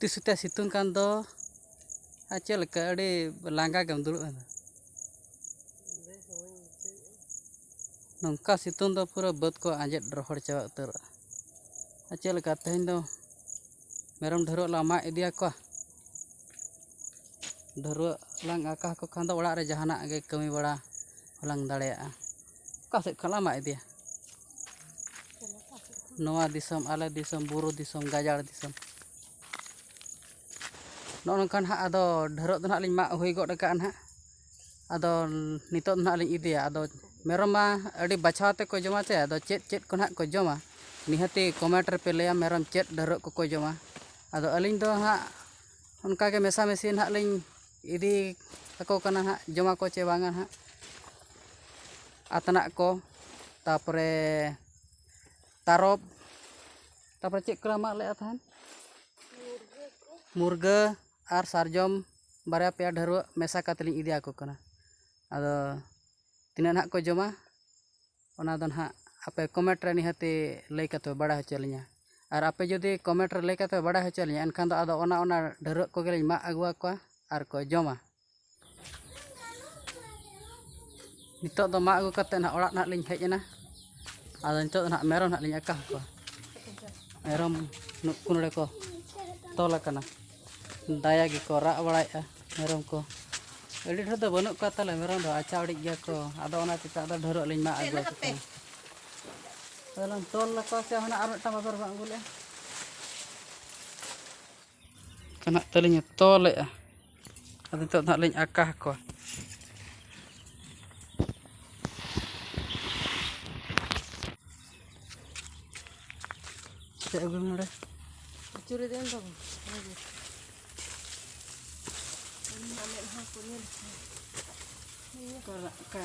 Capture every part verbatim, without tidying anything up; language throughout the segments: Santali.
ᱟᱹᱰᱤ ᱥᱚᱠᱛᱮ ᱥᱤᱛᱩᱝ ᱠᱟᱱ ᱫᱚ᱾ ᱟᱨ ᱪᱮᱫ ᱞᱮᱠᱟ, ᱟᱹᱰᱤ ᱞᱟᱸᱜᱟ ᱜᱮᱢ ᱫᱩᱲᱩᱵ ᱮᱱᱟ᱾ ᱱᱚᱝᱠᱟ ᱥᱤᱛᱩᱝ ᱫᱚ ᱯᱩᱨᱟᱹ ᱵᱟᱹᱫᱽ ᱠᱚ ᱟᱸᱡᱮᱫ ᱨᱚᱦᱚᱲ ᱪᱟᱵᱟ ᱩᱛᱟᱹᱨᱚᱜᱼᱟ᱾ ᱟᱨ ᱪᱮᱫ ᱞᱮᱠᱟ, ᱛᱮᱦᱮᱧ ᱫᱚ ᱢᱮᱨᱚᱢ ᱰᱷᱟᱹᱨᱣᱟᱹᱜ ᱞᱟᱝ ᱢᱟᱜ ᱤᱫᱤᱭᱟᱠᱚᱣᱟ᱾ ᱰᱷᱟᱹᱨᱣᱟᱹᱜ ᱞᱟᱝ ᱟᱠᱟ ᱟᱠᱚ ᱠᱷᱟᱱ ᱫᱚ ᱚᱲᱟᱜ ᱨᱮ ᱡᱟᱦᱟᱱᱟᱜ ᱜᱮ ᱠᱟᱹᱢᱤ ᱵᱟᱲᱟ ᱦᱚᱸᱞᱟᱝ ᱫᱟᱲᱮᱭᱟᱜᱼᱟ᱾ ᱚᱠᱟ ᱥᱮᱫ ᱠᱷᱚᱱ ᱞᱟᱝ ᱢᱟᱜ ᱤᱫᱤᱭᱟ? ᱱᱚᱣᱟ ᱫᱤᱥᱚᱢ, ᱟᱞᱮ ᱫᱤᱥᱚᱢ, ᱵᱩᱨᱩ ᱫᱤᱥᱚᱢ, ᱜᱟᱡᱟᱲ ᱫᱤᱥᱚᱢ᱾ ᱱᱚᱜᱼᱚ ᱱᱚᱝᱠᱟ ᱱᱟᱦᱟᱜ ᱟᱫᱚ ᱰᱷᱟᱹᱨᱣᱟᱹᱜ ᱫᱚ ᱱᱟᱦᱟᱜ ᱞᱤᱧ ᱢᱟᱜ ᱦᱩᱭ ᱜᱚᱫ ᱟᱠᱟᱫᱼᱟ ᱱᱟᱦᱟᱜ᱾ ᱟᱫᱚ ᱱᱤᱛᱚᱜ ᱫᱚ ᱱᱟᱦᱟᱜ ᱞᱤᱧ ᱤᱫᱤᱭᱟ᱾ ᱟᱫᱚ ᱢᱮᱨᱚᱢ ᱢᱟ ᱟᱹᱰᱤ ᱵᱟᱪᱷᱟᱣ ᱛᱮᱠᱚ ᱡᱚᱢᱟ ᱪᱮ, ᱟᱫᱚ ᱪᱮᱫ ᱪᱮᱫ ᱠᱚ ᱱᱟᱦᱟᱜ ᱠᱚ ᱡᱚᱢᱟ, ᱱᱤᱦᱟᱹᱛᱤ comment ᱨᱮᱯᱮ ᱞᱟᱹᱭᱟ ᱢᱮᱨᱚᱢ ᱪᱮᱫ ᱰᱷᱟᱹᱨᱣᱟᱹᱜ ᱠᱚᱠᱚ ᱡᱚᱢᱟ᱾ ᱟᱫᱚ ᱟᱹᱞᱤᱧ ᱫᱚ ᱦᱟᱸᱜ ᱚᱱᱠᱟ ᱜᱮ ᱢᱮᱥᱟ ᱢᱮᱥᱤ ᱱᱟᱦᱟᱜ ᱞᱤᱧ ᱤᱫᱤ ᱟᱠᱚ ᱠᱟᱱᱟ ᱦᱟᱸᱜ, ᱡᱚᱢᱟ ᱠᱚ ᱪᱮ ᱵᱟᱝᱟ ᱦᱟᱸᱜ᱾ ᱟᱛᱱᱟᱜ ᱠᱚ, ᱛᱟᱯᱚᱨᱮ ᱛᱟᱨᱚᱵ, ᱛᱟᱯᱚᱨᱮ ᱪᱮᱫ ᱠᱚᱞᱮ ᱢᱟᱜ ᱞᱮᱫᱼᱟ ᱛᱟᱦᱮᱸᱫ? ᱢᱩᱨᱜᱟᱹ ᱟᱨ ᱥᱟᱨᱡᱚᱢ, ᱵᱟᱨᱭᱟ ᱯᱮᱭᱟ ᱰᱷᱟᱹᱨᱣᱟᱹᱜ ᱢᱮᱥᱟ ᱠᱟᱛᱮ ᱞᱤᱧ ᱤᱫᱤ ᱟᱠᱚ ᱠᱟᱱᱟ᱾ ᱟᱫᱚ ᱛᱤᱱᱟᱹᱜ ᱱᱟᱦᱟᱜ ᱠᱚ ᱡᱚᱢᱟ, ᱚᱱᱟ ᱫᱚ ᱱᱟᱦᱟᱜ ᱟᱯᱮ comment ᱨᱮ ᱱᱤᱦᱟᱹᱛᱤ ᱞᱟᱹᱭ ᱠᱟᱛᱮ ᱯᱮ ᱵᱟᱲᱟᱭ ᱦᱚᱪᱚ ᱞᱤᱧᱟ᱾ ᱟᱨ ᱟᱯᱮ ᱡᱩᱫᱤ comment ᱨᱮ ᱞᱟᱹᱭ ᱠᱟᱛᱮ ᱯᱮ ᱵᱟᱲᱟᱭ ᱦᱚᱪᱚ ᱞᱤᱧᱟ, ᱮᱱᱠᱷᱟᱱ ᱫᱚ ᱟᱫᱚ ᱚᱱᱟ, ᱚᱱᱟ ᱰᱷᱟᱹᱨᱣᱟᱹᱜ ᱠᱚᱜᱮ ᱞᱤᱧ ᱢᱟᱜ ᱟᱹᱜᱩ ᱟᱠᱚᱣᱟ ᱟᱨ ᱠᱚ ᱡᱚᱢᱟ᱾ ᱱᱤᱛᱚᱜ ᱫᱚ ᱢᱟᱜ ᱟᱹᱜᱩ ᱠᱟᱛᱮ ᱱᱟᱦᱟᱜ ᱚᱲᱟᱜ ᱱᱟᱦᱟᱜ ᱞᱤᱧ ᱦᱮᱡ ᱮᱱᱟ᱾ ᱟᱫᱚ ᱱᱤᱛᱚᱜ ᱫᱚ ᱱᱟᱦᱟᱜ ᱢᱮᱨᱚᱢ ᱱᱟᱦᱟᱜ ᱞᱤᱧ ᱟᱠᱟ ᱟᱠᱚᱣᱟ᱾ ᱢᱮᱨᱚᱢ ᱱᱩᱠᱩ ᱱᱚᱰᱮ ᱠᱚ ᱛᱚᱞ ᱟᱠᱟᱱᱟ, ᱫᱟᱭᱟ ᱜᱮᱠᱚ ᱨᱟᱜ ᱵᱟᱲᱟᱭᱮᱫᱼᱟ ᱢᱮᱨᱚᱢ ᱠᱚ᱾ ᱟᱹᱰᱤ ᱰᱷᱮᱨ ᱫᱚ ᱵᱟᱹᱱᱩᱜ ᱠᱚᱣᱟ ᱛᱟᱞᱮ ᱢᱮᱨᱚᱢ ᱫᱚ, ᱟᱪᱷᱟ ᱩᱰᱤᱡ ᱜᱮᱭᱟ ᱠᱚ᱾ ᱟᱫᱚ ᱚᱱᱟ ᱪᱤᱠᱟ ᱟᱫᱚ ᱰᱷᱮᱨᱚᱜ ᱞᱤᱧ ᱢᱟᱜ ᱟᱹᱜᱩ ᱟᱠᱚ ᱠᱟᱱᱟ᱾ ᱛᱟᱦᱚᱞᱮ ᱛᱚᱞ ᱞᱟᱠᱚ ᱥᱮ ᱦᱟᱱᱟ ᱟᱨ ᱢᱤᱫᱴᱟᱝ ᱵᱟᱵᱮᱨ ᱵᱟᱝ ᱟᱹᱜᱩ ᱞᱮᱫᱼᱟ? ᱠᱟᱱᱟᱜ ᱛᱟᱹᱞᱤᱧ ᱛᱚᱞᱮᱜᱼᱟ᱾ ᱟᱫᱚ ᱱᱤᱛᱚᱜ ᱫᱚ ᱦᱟᱸᱜ ᱞᱤᱧ ᱟᱠᱟ ᱟᱠᱚᱣᱟ᱾ ᱪᱮᱫ ᱟᱹᱜᱩᱭ ᱢᱮ ᱱᱚᱰᱮ? ᱪᱩᱨᱤ ᱫᱮᱱ ᱛᱟᱵᱚᱱ᱾ ᱚᱱᱟ ᱢᱮᱫᱦᱟ ᱠᱚ ᱧᱮᱞ ᱠᱚᱣᱟ᱾ ᱚᱠᱟ?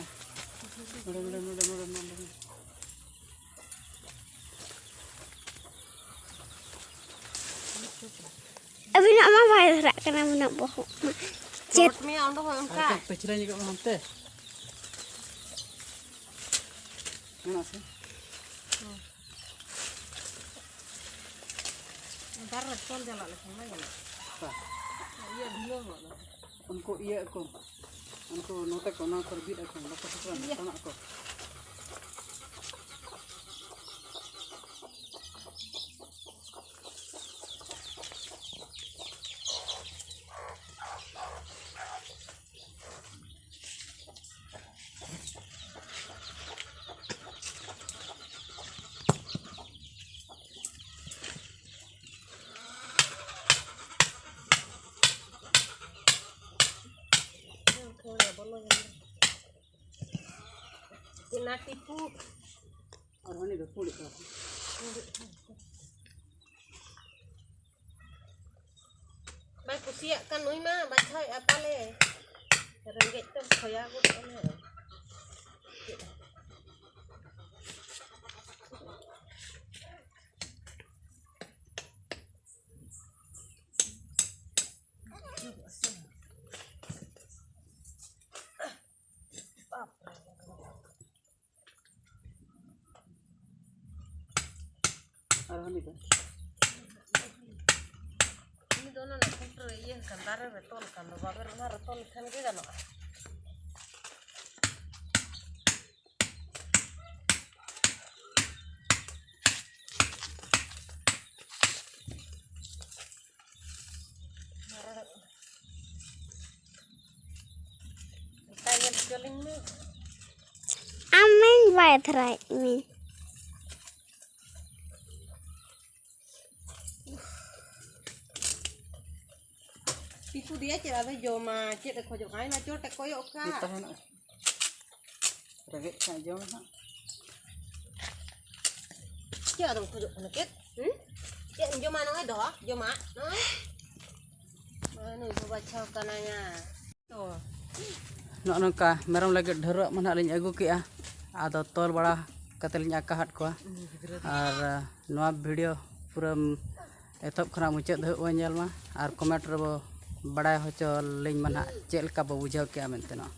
ᱱᱚᱰᱮ, ᱱᱚᱰᱮ, ᱱᱚᱰᱮ, ᱱᱚᱰᱮ, ᱱᱚᱰᱮ᱾ ᱟᱹᱵᱤᱱᱟᱜ ᱢᱟ ᱵᱟᱭ ᱫᱷᱚᱨᱟᱜ ᱠᱟᱱᱟ, ᱟᱹᱵᱤᱱᱟᱜ ᱵᱚᱦᱚᱜ ᱢᱟ᱾ ᱪᱮᱫ? ᱪᱚᱴ ᱢᱮᱭᱟ ᱚᱸᱰᱮ ᱦᱚᱸ ᱚᱱᱠᱟ᱾ ᱟᱨ ᱠᱟᱹᱡ ᱯᱟᱹᱪᱷᱞᱟᱹ ᱧᱚᱜᱚᱜ ᱢᱮ ᱦᱟᱱᱛᱮ᱾ ᱢᱮᱱᱟᱜ ᱥᱮ? ᱦᱮᱸ᱾ ᱫᱟᱨᱮ ᱨᱮ ᱛᱚᱞ ᱪᱟᱞᱟᱜ ᱞᱮᱠᱷᱟᱱ ᱵᱟᱝ ᱜᱟᱱᱚᱜᱼᱟ? ᱚᱠᱟ? ᱤᱭᱟᱹ ᱰᱷᱤᱞᱟᱹᱣ ᱜᱚᱫ ᱟᱠᱚ᱾ ᱩᱱᱠᱩ ᱤᱭᱟᱹ ᱟᱠᱚ, ᱩᱱᱠᱩ ᱱᱚᱛᱮ ᱠᱚ, ᱚᱱᱟ ᱠᱚᱨᱮ ᱵᱤᱫ ᱟᱠᱚ, ᱵᱟᱠᱚ ᱥᱮᱴᱮᱨᱟ, ᱤᱭᱟᱹ᱾ ᱴᱟᱱᱟᱜ ᱟᱠᱚ᱾ ᱚᱱᱟ ᱴᱤᱯᱩ᱾ ᱟᱨ ᱦᱟᱹᱱᱤ ᱫᱚ ᱠᱩᱲᱤ ᱠᱚᱲᱟ᱾ ᱵᱟᱭ ᱠᱩᱥᱤᱭᱟᱜ ᱠᱟᱱ ᱱᱩᱭ ᱢᱟ, ᱵᱟᱪᱷᱟᱣᱮᱫᱼᱟ ᱯᱟᱞᱮ᱾ ᱨᱮᱸᱜᱮᱡ ᱛᱮᱢ ᱠᱷᱚᱭᱟ ᱜᱚᱫᱚᱜᱼᱟ ᱱᱟ᱾ ᱟᱨ ᱦᱟᱹᱱᱤ ᱫᱚ? ᱩᱱᱤ ᱫᱚ ᱚᱱᱟ ᱠᱷᱩᱱᱴᱟᱹ ᱨᱮ ᱤᱭᱟᱹ ᱠᱟᱱ, ᱫᱟᱨᱮ ᱨᱮ ᱛᱚᱞ ᱠᱟᱱ ᱫᱚ, ᱵᱟᱵᱮᱨ ᱚᱱᱟ ᱨᱮ ᱛᱚᱞ ᱞᱮᱠᱷᱟᱱ ᱜᱮ ᱜᱟᱱᱚᱜᱼᱟ᱾ ᱢᱮᱛᱟᱭ ᱧᱮᱞ ᱦᱚᱪᱚ ᱞᱤᱧ ᱢᱮ᱾ ᱟᱢᱤᱧ ᱵᱟᱭ ᱛᱷᱟᱨᱟᱭᱮᱫ ᱢᱮ᱾ ᱴᱤᱯᱩ ᱫᱮᱭᱟ ᱪᱮᱫ ᱟᱫᱚᱭ ᱡᱚᱢᱟ? ᱪᱮᱫ ᱮ ᱠᱷᱚᱡᱚᱜ ᱠᱟᱱᱟ? ᱟᱭᱢᱟ ᱪᱚᱴ ᱮ ᱠᱚᱭᱚᱜ ᱠᱟᱜ᱾ ᱨᱮᱸᱜᱮᱡ ᱠᱷᱟᱱ ᱡᱚᱢ ᱦᱟᱸᱜ᱾ ᱪᱮᱫ ᱟᱫᱚᱢ ᱠᱷᱚᱡᱚᱜ ᱠᱟᱱᱟ? ᱪᱮᱫ? ᱦᱩᱸ? ᱪᱮᱫ ᱮᱢ ᱡᱚᱢᱟ? ᱱᱚᱜᱼᱚᱭ ᱫᱚ ᱡᱚᱢᱟᱜ᱾ ᱱᱚᱜᱼᱚᱭ᱾ ᱱᱚᱜᱼᱚᱭ ᱱᱩᱭ ᱠᱚ ᱵᱟᱪᱷᱟᱣ ᱠᱟᱱᱟᱭᱟ᱾ ᱛᱚ᱾ ᱱᱚᱜᱼᱚ ᱱᱚᱝᱠᱟ ᱢᱮᱨᱚᱢ ᱞᱟᱹᱜᱤᱫ ᱰᱷᱟᱹᱨᱣᱟᱹᱜ ᱢᱟ ᱱᱟᱦᱟᱜ ᱞᱤᱧ ᱟᱹᱜᱩ ᱠᱮᱜᱼᱟ᱾ ᱟᱫᱚ ᱛᱚᱞ ᱵᱟᱲᱟ ᱠᱟᱛᱮ ᱞᱤᱧ ᱟᱠᱟ ᱦᱟᱫ ᱠᱚᱣᱟ᱾ ᱟᱨ ᱱᱚᱣᱟ ᱵᱷᱤᱰᱤᱭᱳ ᱯᱩᱨᱟᱹ ᱮᱛᱚᱦᱚᱵ ᱠᱷᱚᱱᱟᱜ ᱢᱩᱪᱟᱹᱫ ᱫᱷᱟᱹᱵᱤᱡ ᱵᱚᱱ ᱧᱮᱞ ᱢᱟ᱾ ᱟᱨ ᱠᱚᱢᱮᱱᱴ ᱨᱮᱵᱚ ᱵᱟᱲᱟᱭ ᱦᱚᱪᱚ ᱞᱤᱧ ᱢᱟ ᱱᱟᱦᱟᱜ ᱪᱮᱫ ᱞᱮᱠᱟ ᱵᱚ ᱵᱩᱡᱷᱟᱹᱣ ᱠᱮᱜᱼᱟ ᱢᱮᱱᱛᱮ ᱱᱚᱣᱟ᱾